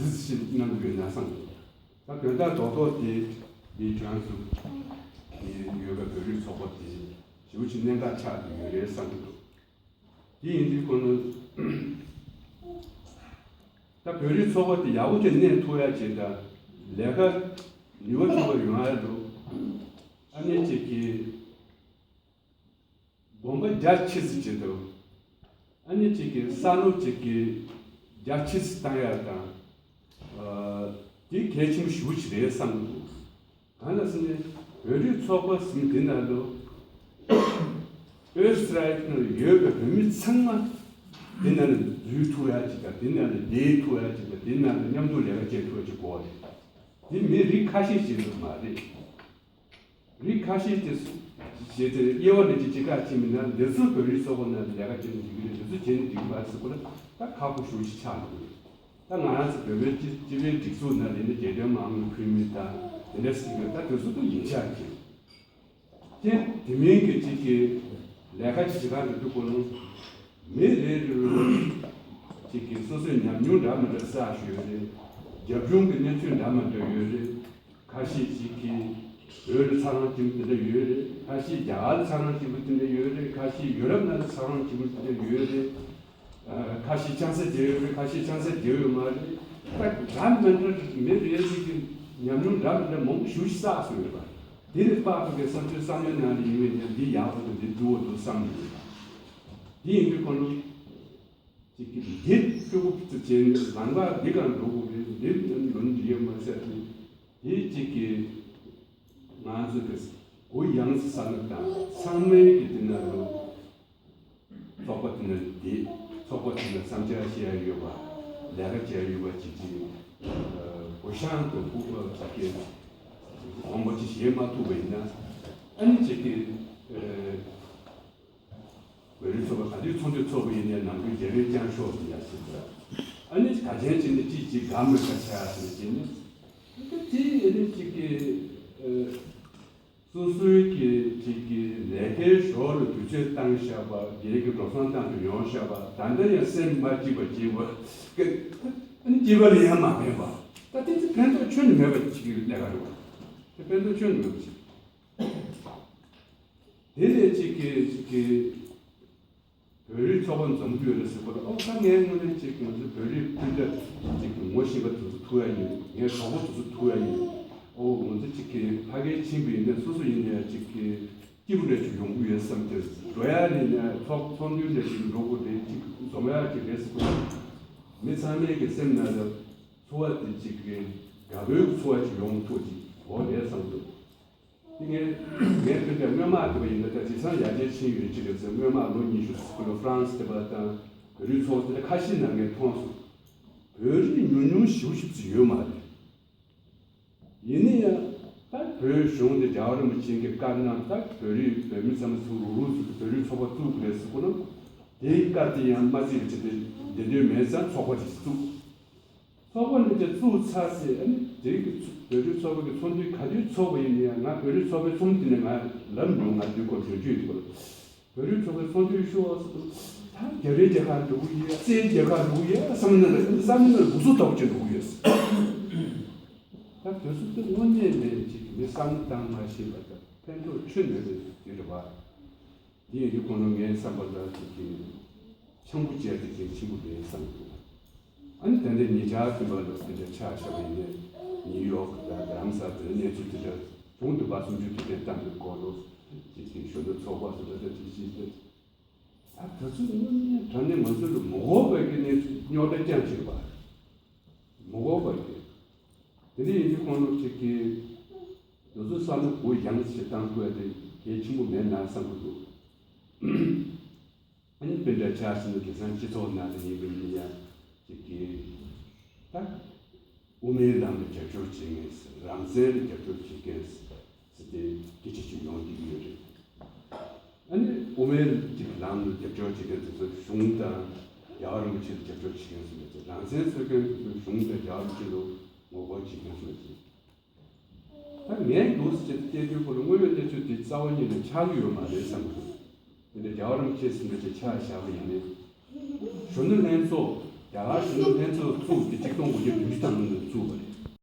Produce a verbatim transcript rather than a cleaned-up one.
ཞིག་གནང་དགོས་ན་བསམ་འདུག་ད་དོན་དག་རྡོག་རྡོག་དེ་འདི་ཁྱོད་ཚོ་དེ་ཡོད་པའི་བོད་རིགས་ཚོགས་པ་དེ་ཞེ་པོ་ཅིག་གནད་འགག་ཆགས་ཀྱི་ཡོད་རེད་བསམ་གྱི་འདུག་དེ་ཡིན་དུས་ཁོ་ན་ད་བོད་རིགས་ཚོགས་པ་དེ་ཡག་པོ་ཅིག་གནས་ཐུབ་ཡ་ཅིག་དང་ལས་ཀ་ནུས་པ་ཐོན་པ་ཡོང་ཡ་འགྲོ། ཨ་ནེ་ཅིག་གིས་དགོན་པ་རྒྱ་ཆེ་ཙམ་བྱེད་དོ། ཨ་ནི་གཅིག་གིས་ས་ལུག་གཅིག་གིས་རྒྱ་ཆེ་ཙམ་བཏང་ཡ་དང་། ཨ། དེ་གལ་ཆེན་པོ་ཞེ་པོ་ཅིག་རེད་བསམ་གྱི་འདུག་གང་ལ་ཟེར་ན་བོད་རིགས་ཚོགས་པ་ཟེར་མཁན་དེ་ནང་ལོ། ཨོ་སི་ཀྲ་ལི་ཡ་ནང་ཡོད་པའི་བོད་མི་ཚང་མ་དེ་ནང་ལ་འཛུལ་ཐུབ་ཡ་ཅིག་དང་དེ་ནང་ལ་བསྡད་ཐུབ་ཡ་ཅིག་དང་དེ་ནང་ལ་མཉམ་དུ་ལས་ཀ་བྱེད་ཐུབ་ཡ་ཅིག་དགོས་རེད། དེ་མི་རིགས་ཁ་ཤས་ཤིག་ལ་མ་རེད། རིགས་ཁ་ཤས་ཀྱིས་བྱས་ཏེ་དབྱེ་བ་འབྱེད་ཀྱི་ཅི་ག་ཅི་མིན་ན་འདི་ཚོ་བོད་རིགས་ཚོགས་པ་ནང་ལས་ཀ་བྱེད་ན་འགྲིག་གི་རེད། འདི་ཚོ་བྱེད་ན་འགྲིག་གི་མ་རེད་ཟེར་དགོས་ན་ད་ཁག་པོ་ཞེ་པོ་ཅིག་ཆགས་འགྲོ་གི་རེད། ད་ང་རང་ཚོ་བོད་པའི་སྤྱི་སྤྱི་པའི་སྒྲིག་འཛུགས་ནང་ལས་ནི་རྒྱལ་དོན་མང་མོས་ཕུལ་མི་དང་དེ་འདྲ་ཟེར་གི་ད་དེ་ཚོ་ད་ཡིན་ཆགས་ཀྱི་རེད། དེ་དེ་མིན་གྱི་ཅིག་གི་ལས་ཀ་ཅིག་བྱེད་ག་འགྲོ་དུས་ཁོ་རང་མི་རེ་རེ་རེ་ཅིག་གི་སོ་སོའི་ཉམས་མྱོང་འདྲ་མི་འདྲ་བསགས་ཡོད་རེད། རྒྱབ་ལྗོངས་ཀྱི་གནས་ཚུལ་འདྲ་མི་འདྲ་ཡོད་རེད། ཁ་ཤས་ཅིག་གིས་བོད་ལ་ཚ་གྲང་སྐྱེ་མི་དེ་འདྲ་ཡོད་རེད། ཁ་ཤས་རྒྱ་གར་ལ་ཚ་གྲང་སྐྱེ་མི་དེ་འདྲ་ཡོད་རེད། ཁ་ཤས་ཡུ་རོབ་ནང་ལ་ཚ་གྲང་སྐྱེ་མི་དེ་འདྲ་ཡོད་རེད། ཨ། ཁ་ཤས་ཆང་ས་བརྗེ་ཡོད་རེད། ཁ་ཤས་ཆང་ས་བརྗེ་ཡོད་མ་རེད། ད་འདྲ་མི་འདྲ་མི་རེ་ཟིག་གི་ཉམས་མྱོང་འདྲ་མི་འདྲ་མང་པོ་ཞེ་པོ་ཅིག་བསགས་སོང་ཡོད་པ། དེ་ལས་དཔག་པའི་བསམ་ཚུལ་བསམ་བློའི་ནང་ལ་ཡིན་པའི་ཉམས་འདི་ཡག་པོ་འདུག་འདི་སྡུག་པོ་འདུག་བསམ་ཡོད་པ། དེ་ཡིན་དུས་ཁོ་ནི། གཅིག་གིས་འདི་སྤྲོ་པོ་ཙི་བྱས་ནས་ལམ་ཁ་འདི་གང་འགྲོ་དགོས་རེད། འདི་ལམ་འདི་ཡོད་མ་ཟེར་ཏེ། དེ་གཅིག་གིས་ང་ཚོ་གི་གུ་ཡངས་སུ་ས་ནུབ་དང་ཚང་མའི་གི་དེ་ན་ལོ། ཚོགས་པ་དེ་ན་བསྡད། ཚོགས་པ་དེ་ན་བསམ་འཆར་བཤད་ཡ་ཡོད་པ། ལས་ཀ་བྱེད་ཡ་ཡོད་པ་གཅིག་གིས་གུ་ཤང་དུ་ཕུག་པ་གཅིག་གིས་དགོངས་པ་ཅིག་བཞེས་མ་ཐུབ་པ་ཡིན་ན། ཨ་ནི་གཅིག་གིས། བོད་རིགས་ཚོགས་པ་ག་དུས་ཚོགས་འདུ་ཚོགས་པ་ཡིན་ནའི་ནམ་རྒྱུན་རྒྱབ་རེས་བསྐྱང་ཤོག་ཟེར་ཡ་ཟེར་འདུག་ཨ་ནི་ག་ཅན་ཅིག་ནི་ཅིག་ཅིག་དགའ་མོས་པ་ཆགས་ཟེར་ནས་ཅིག་ནི། ད་དེ་ཨ་ནི་ཅིག་གི་སོ་སོའི་གི་ཅིག་གི་ལས་ཀའི་ཞོར་ལ་དུས་ཚོད་བཏང་བཞག་པ། སྒེར་གྱི་འགྲོ་སོང་བཏང་དུ་ཡོང་བཞག་པ། ད་ལྟ་ཡང་སེམས་མ་སྐྱིད་པ་སྐྱིད་པ་ཨ་ནི་སྐྱིད་པ་ལ་ཡང་མ་ཕན་པ། ད་དེ་ཚོ་ཕན་ཐོགས་ཁྱོན་ནས་མེད་པ་ཅིག་གི་ལས་ཀ་རེད་བ། དེ་ཕན་ཐོགས་ཁྱོན་ནས་མེད་པ་ཅིག་དེ་ལས་གཅིག་གིས་གཅིག་གིས་བོད་རིགས་ཚོགས་པ་འཛོམས་ཀྱི་ཡོད་རེད་ཟེར་གོ་ལ། ཨོ་ད་ངས་དངོས་གནས་གཅིག་ང་ཚོ་བོད་རིགས་སྤུན་ཟླ་གཅིག་གི་ངོ་ཤེས་པ་དེ་ཚོ་ཐུག་ཡ་ཡིན། ངའི་གྲོགས་པོ་དེ་ཚོ་ཐུག་ཡ་ཡིན། ཨོ་ང་ཚོ་གཅིག་གིས་ཕ་གིར་ཕྱིན་པ་ཡིན་ན་སོ་སོ་ཡིན་ན་ཡང་གཅིག་གི་སྐྱིད་པོ་རེ་ཞིག་ཡོང་གི་ཡོད་བསམ་སྟེ། འགྲོ་ཡ་ཡིན་ན་ཚོགས་ཚོགས་འདུ་རེ་ཞིག་འགྲོ་དགོས་རེད། གཅིག་འཛོམས་ཡ་གཅིག་རེད་ཟེར་གོ་ལ། མི་ཚང་མའི་གི་སེམས་ནང་ལ་ཚོར་བ་དེ་གཅིག་གི་དགའ་པོའི་ཚོར་བ་ཅིག་ཡོང་ཐུབ་ཅིག་འོ་རེད་བསམ་འདུག་དེ་ངས་ངས་དཔེར་ན་སྔོན་མ་དེ་བ་ཡིན་ན་ད་དེང་སང་ཡར་རྒྱས་ཕྱིན་ཡོད་ཅི་རེད་ཟེར། སྔོན་མ་ལོ་ཉི་ཤུ་ཙམ་ལ་ཧྥ་རན་སི་དེ་བ་དང་བོད་རིགས་ཚོགས་པ་དེ་འདྲ་ཁ་ཤས་ནང་ངས་མཐོང་སོང་། བོད་རིགས་ཉུང་ཉུང་ཞེ་པོ་ཞིག་ཙམ་ཡོད་མ་རེད། ཡིན་ན་ཡང་ད་བོད་གཞུང་དེ་རྒྱལ་བ་རིན་པོ་ཆེ་གི་བཀའ་གནང་། ད་བོད་རིགས་བོད་མི་ཚང་མ་ཚུར་རུག་རུག་ཚུར་བོད་རིགས་ཚོགས་པ་བཙུགས་དགོས་རེད་ཟེར་གོ་ན། དེའི་བཀའ་དེ་ཡང་མ་བརྩིས་པ་བྱས་ཏེ་བདེ་འདོད་མེད་ཙང་ཚོགས་པ་ཅིག་བཙུགས། ཚོགས་པ་འདི་ཚོ་བཙུགས་ཚར་ཚེ་ཨ་ནི་དེ་གི་ཚོ་བོད་རིགས་ཚོགས་པ་གི་ཚོགས་འདུ་ག་དུས་ཚོགས་པ་ཡིན་ན་ཡང་ང་བོད་རིགས་ཚོགས་པའི་ཚོགས་འདུ་དེ་ནས་ང་ལབ་མྱོང་། ང་དུས་སྐབས་གྲོས་ཆོད་ཡོད་པ། བོད་རིགས་ཚོགས་པའི་ཚོགས་འདུ་ཤོག་ཟེར། ད་རྒྱ་རིའི་རྒྱལ་ཁབ་འགྲོ་གི་ཡོད། རྩའི་རྒྱལ་ཁབ་འགྲོ་གི་ཡོད་བསམ་ན་བསམ་ན་འུ་ཚོ་ལྟ་བུ་ཅིག་འགྲོ་གི་ཡོད། ད་དུས་ཚོད་དེ་དངོས་གནས་ནས་ཅིག་མི་བསམ་བློ་བཏང་མ་ཤེས་པ་དང་ཕན་ཐོགས་ཁྱོན་ནས་མེད་པ་ཅིག་རེད་པ། དེ་ཡིན་དུས་ཁོང་ཚོ་ངའི་བསམ་པ་ལ་ཅིག་གི་འཆམ་པོ་བྱས་ཏེ་གལ་ཆེན་པོ་རེད་བསམ་འདུག་ཨ་ནི་ད་ལྟ་ཉེ་ཆར་ཐིམ་པ་ལ་དེ་འདྲ་ཆ་བཞག་པ་ཡིན་ན་ནིའུ་ཡོག་དང་རྡ་རམ་ས་ལ་གནས་ཚུལ་དེ་འདྲ་བྱུང་འདུག་པ། གསུམ་བཅུའི་དུས་དྲན་བཏང་པའི་སྐོར་ལ་ཅིག་གི་གཞོན་ནུ་ཚོགས་པ་སུ་འདྲ་འདྲ་དེ་ཅིག་དེ་ད་ད་ཚོད་དངོས་གནས་དྲང་གནས་ང་ཚོ་ལ་མ་དགོས་པའི་གི་གནས་ཚུལ་རྙོག་དྲ་རྐྱང་བྱེད་པ་མ་དགོས་པ་གི་དེ་འདྲ་ཡིན་དུས་ཁོང་ཚོ་ཅིག་གི་དེ་ཚོ་བསམ་བློ་གུ་ཡངས་ཤིག་བཏང་དགོས་དེ་གལ་ཆེན་པོ་མེད་ན་བསམ་གི་འདུག་ཨ་ནི་དཔེ་འདྲ་ཆ་བཞག་ན་དེང་སང་སྤྱི་ཚོགས་ནང་ལ་ཡིན་པ་ཡིན་ན་ཡང་ཅིག་གི་ད་དབུ་མའི་ལམ་ལ་རྒྱབ་སྐྱོར་བྱེད་མཁན་ཟེར། རང་བཙན་ལ་རྒྱབ་སྐྱོར་བྱེད་མཁན་ཟེར་ཏེ་སྐད་ཆ་ཅིག་ཡོང་གི་ཡོད་རེད། ཨ་ནི་དབུ་མའི་ཅིག་ལམ་ལ་རྒྱབ་སྐྱོར་བྱེད་མཁན་དེ་ཚོ་གཞུང་དང་རྒྱལ་བ་རིན་པོ་ཆེ་ལ་རྒྱབ་སྐྱོར་བྱེད་མཁན་ཟེར་ནས་ཅིག་རང་བཙན་རྩོད་མཁན་དེ་ཚོ་གཞུང་དང་རྒྱལ་བ་རིན་པོ་ཆེ་ལ་ངོ་རྒོལ་བྱེད་མཁན་ཟེར་ནས་ཅིག་ད་ངས་འདུག་ཟེར་བལྟས་དུས་ཁོ་ལ་དངོས་ཡོད་གནས་ཚུལ་དེ་རྩ་བ་ཉིད་ནས་ཆགས་ཀྱི་ཡོད་མ་རེད་བསམ་གྱི་འདུག་དེ་འདྲ་རྒྱལ་བ་རིན་པོ་ཆེ་ཟེར་འདྲ་ཅིག་ཆ་བཞག་པ་ཡིན་ནའི། གཞོན་ནུ་ལྷན་ཚོགས་ རྒྱ་གར་གཞོན་ནུ་ལྷན་ཚོགས་བཙུགས་ཏེ་གཅིག་སྟོང་དགུ་བརྒྱ་བདུན་ཅུ་ཙམ་ལ་